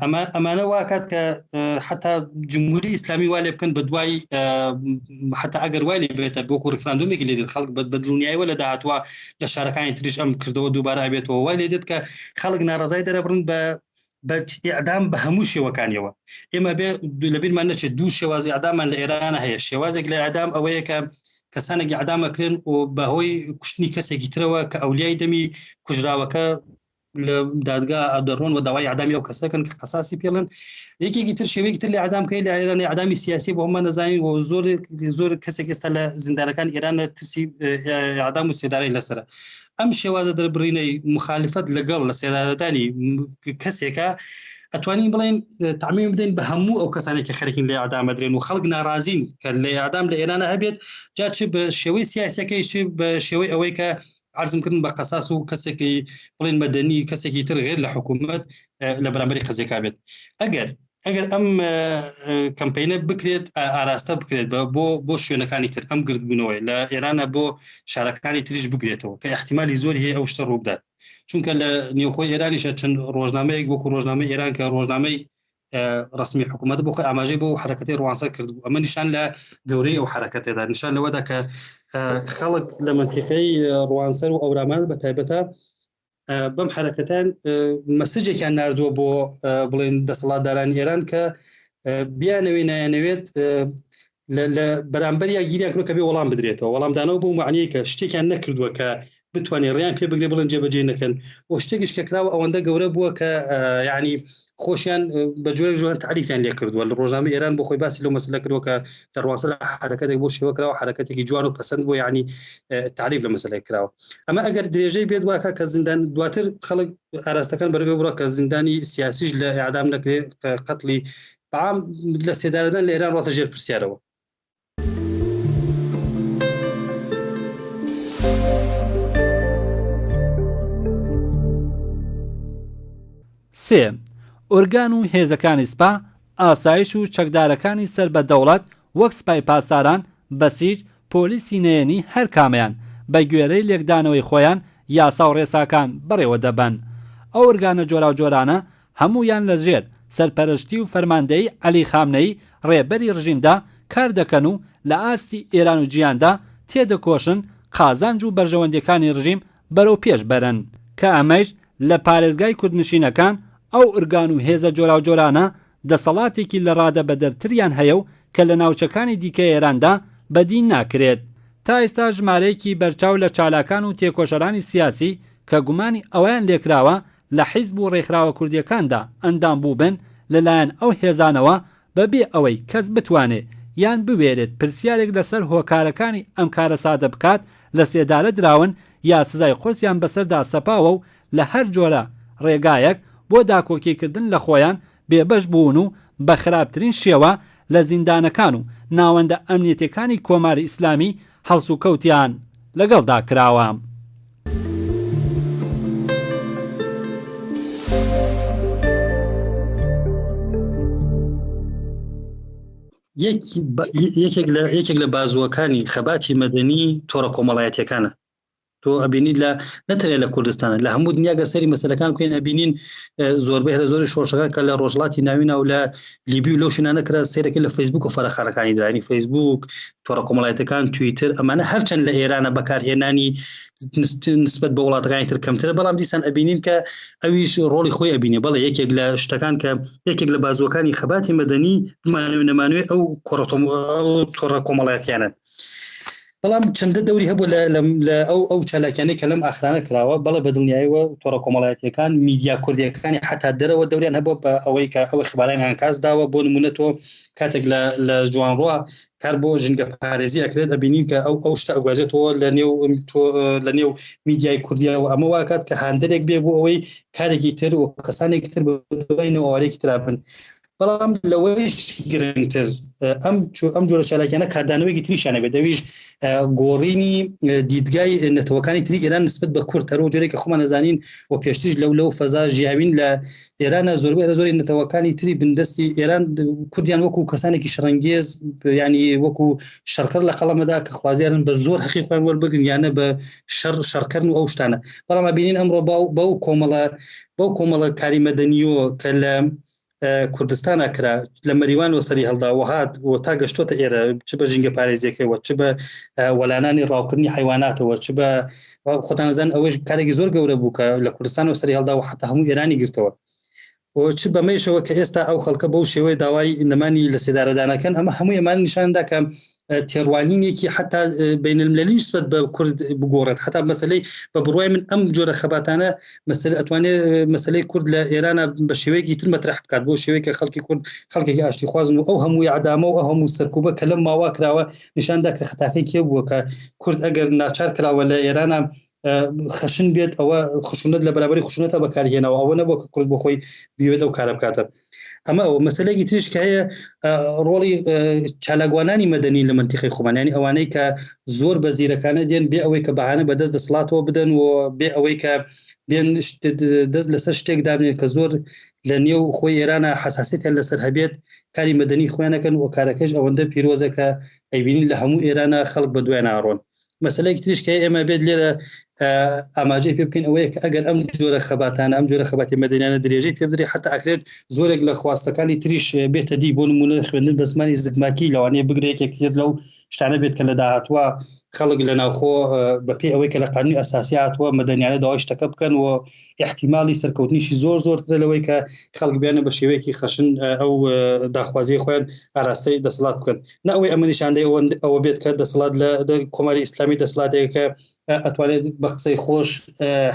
ئەمە ئەمانە واکات کە حتا جمهوری ئیسلامی وا لێ بکەن بە دوای حتا ئەگەر وای لێ بێتە بۆ ڕیفراندۆمێکی لێ دێت خەڵک بە دڵنیایەوە لە داهاتوە لە شارەکانی تریش ئەم کردەوە دووبارە ئەبێتەوە وای لێ دێت کە خەڵک ناڕەزای دەرەبڕن بە بە ئیعدام بە هەموو شێوەکانیەوە. ئێمە بێ لەبیرمان نەچێت دوو شێوازی ئیعداممان لە ئێران هەیە. شێوازێک لە ئیعدام ئەوەیە کە کەسانێک ئیعدام ئەکرێن و بە هۆی کوشتنی کەسێکی ترەوە کە ئەولیای دەمی کوژراوەکە. لە دادگا دەڕۆن و داوای ئەعدامی ئەو کەسەکەن کە قەساسی پێڵن. یەکێکی تر شێوەیەکی تر لە ئەعدام کەی لە ئێران ئەعدامی سیاسی بۆ هەموومان نەزانین و زۆر زۆر کەسێک ئێستا لە زیندانەکان ئێران ترسی ئەعدام و سێدارەی لەسەرە. ئەم شێوازە دەربڕینەی مخالفەت لەگەڵ لە سێدارەدانی کەسێکە ئەتوانین بڵێن تعمیم بدەین بە هەموو ئەو کەسانێک کە خەرکین لە ئەعدام ئەدرێن و خەڵک ناڕازین کە لە ئەعدام لە ئێرانە هەبێت، جا چ بە شێوەی سیاسەکەی چ بە شێوەی ئەوەی کە عەرزم کردن بە قەساس و کەسێکی بڵێن مەدەنی کەسێکی تر غێر لە حکوومەت لە بەرامبەری قەزیەکە بێت. ئەگەر ئەگەر ئەم کەمپینە بکرێت ئاراستە بکرێت بە بۆ بۆ شوێنەکانی تر، ئەم گردبوونەوەی لە ئێرانە بۆ شارەکانی تریش بگرێتەوە کە احتیمالی زۆری هەیە ئەو شتە ڕووبدات، چونکە لە نێوخۆی ئێرانیشە چەند ڕۆژنامەیەک وەکو ڕۆژنامەی ئێران کە ڕۆژنامەی ڕسمی حکوومەت بۆ خۆی ئاماژەی بۆ حرەکەتی ڕوانسەر کردبوو. ئەمە نیشان لە گەورەی ئەو حرەکەتێدا، نیشان لەوەدا کە خەڵک لە منتیقەی ڕوانسەر و ئەورامان بە تایبەتە بەم حرەکەتان مەسجێکیان ناردووە بۆ بڵێن دەسەڵاتدارانی ئێران کە بیانەوێ نایانەوێت لە بەرامبەر یا گیریان کردوە کە بێ وەڵام بدرێتەوە. وەڵامدانەوە بەو مەعنیەی کە شتێکیان نەکردووە کە بتوانێت ڕێیان پێ بگرێ بڵێن جێبەجێ نەکەن، و شتێکیش کە کراوە ئەوەندە گەورە بووە کە یعنی خۆشیان بە جۆرێک جوان تعریفیان لێ کردووە. لە ڕۆژنامەی ئێران بۆ خۆی باسی لەو مەسەلە کردووە کە لە ڕوانسەر حرەکەتێک بۆ شێوە کراوە، حرەکەتێکی جوان و پەسەند بووە، یعنی تعریف لە مەسەلەی کراوە. ئەمە ئەگەر درێژەی بێت واکە کە زیندان دواتر خەڵک ئاراستەکان بەرەو بڕە کە زیندانی سیاسیش لە ئێعدام نەکرێت، قەتڵی بەعام لە سێدارەدان لە ئێران ڕاتە ژێر پرسیارەوە. سێ، ئۆرگان و هێزەکانی سپا، ئاسایش و چەکدارەکانی سەر بە دەوڵەت وەک سپای پاسداران، بەسیج، پۆلیسی نەیەنی هەر کامەیان بە گوێرەی لێکدانەوەی خۆیان یاسا و ڕێساکان بەڕێوە دەبەن. ئەو ئۆرگانە جۆراوجۆرانە هەموویان لە ژێر سەرپەرشتی و فەرماندەیی عەلی خامنەیی ڕێبەری ڕژیمدا کار دەکەن و لە ئاستی ئێران و جیهاندا تێدەکۆشن قازانج و بەرژەوەندیەکانی ڕژیم بەرەو پێش بەرن، کە ئەمەیش لە پارێزگای کوردنشینەکان ئەو ئورگان و هێزە جۆراوجۆرانە دەسەڵاتێکی لە ڕادە بەدەرتریان هەیە و کە لە ناوچەکانی دیکەی ئێراندا بەدی ناکرێت. تا ئێستا ژمارەیەکی بەرچاو لە چالاکان و تێکۆشەرانی سیاسی کە گومانی ئەوەیان لێکراوە لە حیزب و ڕێکخراوە کوردییەکاندا ئەندام بووبن لە لایەن ئەو هێزانەوە بە بێ ئەوەی کەس بتوانێ یان بوێرێت پرسیارێک لە سەر هۆکارەکانی ئەم کارەساتە بکات لە سێدارە دراون یا سزای قورسیان بەسەردا سەپاوە و لە هەر جۆرە ڕێگایەک بۆ داکۆکی کردن لە خۆیان بێبەش بوون و بە خراپترین شێوە لە زیندانەکان و ناوەندە ئەمنیەتیەکانی کۆماری ئیسلامی هەڵسوکەوتیان لەگەڵدا کراوە. یەکێک لە یەکێک لە بازووەکانی خەباتی مەدەنی تۆڕە کۆمەڵایەتیەکانە. تۆ ئەبینیت لە نەتەنێ لە کوردستانە لە هەموو دنیا گەر سەری مەسلەکان بکەین ئەبینین زۆربەی هەرە زۆری شۆڕشەکان کە لە ڕۆژهەڵاتی ناوینا و لە لیبی و لەو شوێنانە کرا سەیرەکە لە فەیسبوک و فەرەخانەکانی درانی فەیسبوک تۆڕە کۆمەڵایەتەکان تویتر ئەمانە هەرچەند لە ئێرانە بەکارهێنانی نسبت بە وڵاتەکانی تر کەمترە بەڵام دیسان ئەبینین کە ئەویش ڕۆڵی خۆی ئەبینێ بەڵێ یەکێک لە شتەکان کە یەکێک لە بازوەکانی خەباتی مەدەنی بمانەوێ نەمانەوێ ئەو تۆڕە کۆمەڵایەتیانەن بەڵام چەندە دەوری هەبوو لە ئەو ئەو چالاکیانەی کە لەم ئاخرانە کراوە بەڵێ بە دڵنیایەوە تۆڕە کۆمەڵایەتیەکان میدیا کوردیەکانی حتا دەرەوە دەوریان هەبوو بە ئەوەی کە ئەوە خباران کاس داوە بۆ نمونە تۆ کاتێک لە لە جوانڕوە کار بۆ ژینگە پارێزی ئەکرێت ئەبینین کە ئەو ئەو شتە ئەگوازێتەوە لە نێو لە نێو میدیای کوردیەوە ئەمە واکات کە هاندەرێک بێ بۆ ئەوەی کارێکی تر و کەسانێکی تر بە دوای نەوەوارێکی ترا بن بەڵام لەوەیش گرنگتر ئەم ئەم جۆرە چالاکیانە کاردانەوەیەکی تریشیان هەبێت ئەویش گۆڕینی دیدگای نەتەوەکانی تری ئێران نسبت بە کورد هەروە جۆرێک کە خۆمان ئەزانین و پێشتریش لەو لەو فەزا ژیاوین لە ئێرانە زۆربەی هەرە زۆری نەتەوەکانی تری بندەستی ئێران کوردیان وەکو کەسانێکی شەڕەنگێز ینی وەکو شەڕکەر لە قەڵەمەدا کە خوازیارن بە زۆر هەقی خۆیان وەربگرن یانە بە شەڕ شەڕکەرن و ئەو شتانە بەڵام ئەبینین ئەمڕۆ بەو کۆمەڵە بەو کۆمەڵە کاری مەدەنیۆ کە لە کوردستانا کرا لە مەریوان وە سەری هەڵدا و هات و تا گەشتۆتە ئێرە چ بە ژینگە پارێزیەکەوە چ بە وەلانانی ڕاوکردنی حیواناتەوە چ بە خۆتان زان ئەوەش کارێکی زۆر گەورە بوو کە لە کوردستان و سەری هەڵدا و حتا هەموو ئێرانی گرتەوە و چ بەمەیشەوە کە ئێستا ئەو خەڵکە بەو شێوەیە داوای نەمانی لە سێدارەدانەکەن ئەمە هەموو ئەمان نیشاندا کە تێڕوانینێکی حتا بینەلملەلی نسبەت بە کورد بگۆڕێت. حتا مەسلەی بە بڕوای من ئەم جۆرە خەباتانە مەسەلە ئەتوانێت مەسلەی کورد لە ئێرانە بە شێوەیەکی تر مەترح بکات، بۆ شێوەیەک کە خەڵکی کورد خەڵکێکی ئاشتیخوازن و ئەو هەموو ئیعدامە و ئەو هەموو سەرکوبە کە لەم ماوە کراوە نیشاندا کە خەتاکەی کێ بووە، کە کورد ئەگەر ناچار کراوە لە ئێرانە خەشن بێت ئەوە خشونەت لە بەرابەری خشونەتە بەکارهێناوە، ئەوە نەبووە کە کورد بۆ خۆی بیەوێت ئەو کارە بکاتە. ئەمە ئەوە مەسەلەیەکی تریش کە هەیە ڕۆڵی چالاکوانانی مەدەنی لە منتیقی خۆمان، ینی ئەوانەی کە زۆر بە زیرەکانە دێن بێ ئەوەی کە بەهانە بەدەست دەسەڵاتەوە بدەن و بێ ئەوەی کە بێن دەست لەسەر شتێک دابنێن کە زۆر لە نێو خۆی ئێرانە حەساسیەتیان لەسەر هەبێت، کاری مەدەنی خۆیانەکەن و کارەکەش ئەوەندە پیرۆزە کە ئەیبینین لە هەموو ئێرانە خەڵک بە دوای ناڕۆن. مەسەلەیەکی تریش کە ئێمە بێت لێرە ئاماژەی پێ بکەین ئەوەیە کە ئەگەر ئەم جۆرە خەباتانە، ئەم جۆرە خەباتی مەدەنیانە درێژەی پێ بدرێت، حتا ئەکرێت زۆرێک لە خواستەکانی تریش بێتە دی. بۆ نمونە خوێندن بە زمانی زگماکی لەوانەیە بگرێت یەکێک تر لەو شتانە بێت کە لە داهاتووە خەڵک لە ناوخۆ بەپێی ئەوەی کە لە قانونی ئەساسی هاتووە مەدەنیانە داوای شتەکە بکەن و احتیمالی سەرکەوتنیشی زۆر زۆرترە لەوەی کە خەڵک بیانە بە شێوەیەکی خەشن ئەو داخوازیی خۆیان ئاراستەی دەسەڵات بکەن. نە ئەوەی ئەمە نیشاندەی ئەوە بێت کە دەسەڵات لە کۆماری ئیسلامی دەسەڵاتێکە کە ئەتوانێت بە قسەی خۆش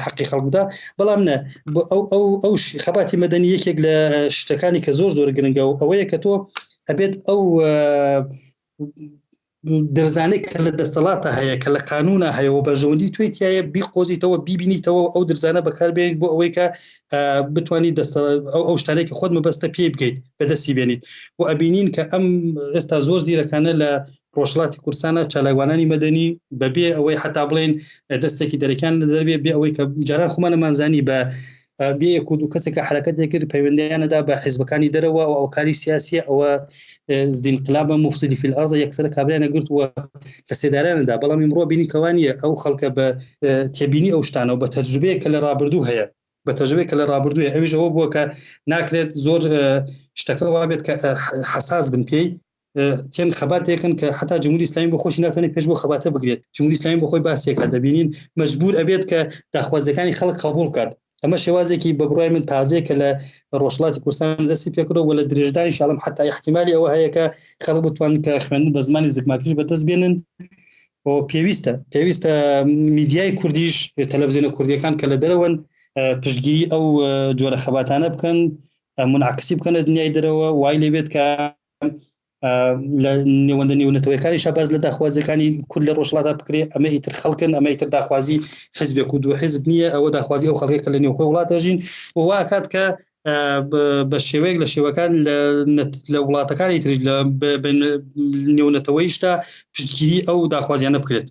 حەقی خەڵک بدا، بەڵام نە ئەو ئەو ئەو خەباتی مەدەنی یەکێک لە شتەکانی کە زۆر زۆر گرنگە و ئەوەیە کە تۆ ئەبێت ئەو درزانێک کە لە دەسەڵاتە هەیە کە لە قانونە هەیە و بەرژەوەندی توی تایە بیقۆزیتەوە بیبینیتەوە ئەو درزانە بەکاربێنیت بۆ ئەوەی کە بتانی دەست ئەو ئەو شتانێک کە خۆت مەبەستە پێی بگەیت بەدەستی بێنیت. و ئەبینین کە ئەم ئێستا زۆر زیرەکانە لە ڕۆژهەڵاتی کوردستانە چالاکوانانی مەدەنی بەبێ ئەوەی حتا بڵێن دەستێکی دەرەکیان لە دەربێ، بێ ئەوەی کە جاران خۆمانەمانزانی بە بێ یەک و دوو کەسێک کە حرەکەتێک کرد پەیوەندیانەدا بە حیزبەکانی دەرەوە و ئەوکاری سیاسیە، ئەوە زدین قلابە مفسدی فی الارض یەکسەر کابرایانە گرت و لە سێدارانەدا. بەڵام ئیمڕۆ بینی کەوانیە ئەو خەڵکە بە تێبینی ئەو شتانەوە بە تەجروبەیە کە لە ڕابردوو هەیە، بە تەجروبەیە کە لە ڕابردووە، ئەویش ئەوە بووە کە ناکرێت زۆر شتەکە وا بێت کە حەساس بن پێی، تێن خەباتێکن کە حتا جمهوری ئیسلامی بۆ خۆشی ناتوانێت پێش بۆ خەباتە بگرێت. جمهوری ئیسلامی بۆ خۆی باسێکە دەبینین مەجبور ئەبێت کە داخوازیەکانی خەڵک قبوڵ بکات. ئەمە شێوازێکی بە بڕوای من تازەیە کە لە ڕۆژهەڵاتی کوردستان دەستی پێکردەوە و لە درێژدانی شاڵم حتا احتیمالی ئەوە هەیە کە خەڵک بتوانن کە خوێندن بە زمانی زگماکیش بەدەست بێنن. و پێویستە پێویستە میدیای کوردیش تەلەڤزیۆنە کوردیەکان کە لە دەرەوەن پشتگیری ئەو جۆرە خەباتانە بکەن، منعکسی بکەنە دنیای دەرەوە، وای لێبێت کە لە نێوەندە نێونەتەوەیەکانیشا باس لە داخوازیەکانی کورد لە ڕۆژهەڵاتا بکرێ. ئەمە ئیتر خەڵکن، ئەمە ئیتر داخوازی حزبێک و دوو حزب نییە، ئەوە داخوازی ئەو خەڵکێک کە لە نێوخۆی وڵات دەژین و وا ئەکات کە بە شێوەیەک لە شێوەکان لە وڵاتەکانی تریش لە نێونەتەوەیشدا پشتگیری ئەو داخوازیانە بکرێت.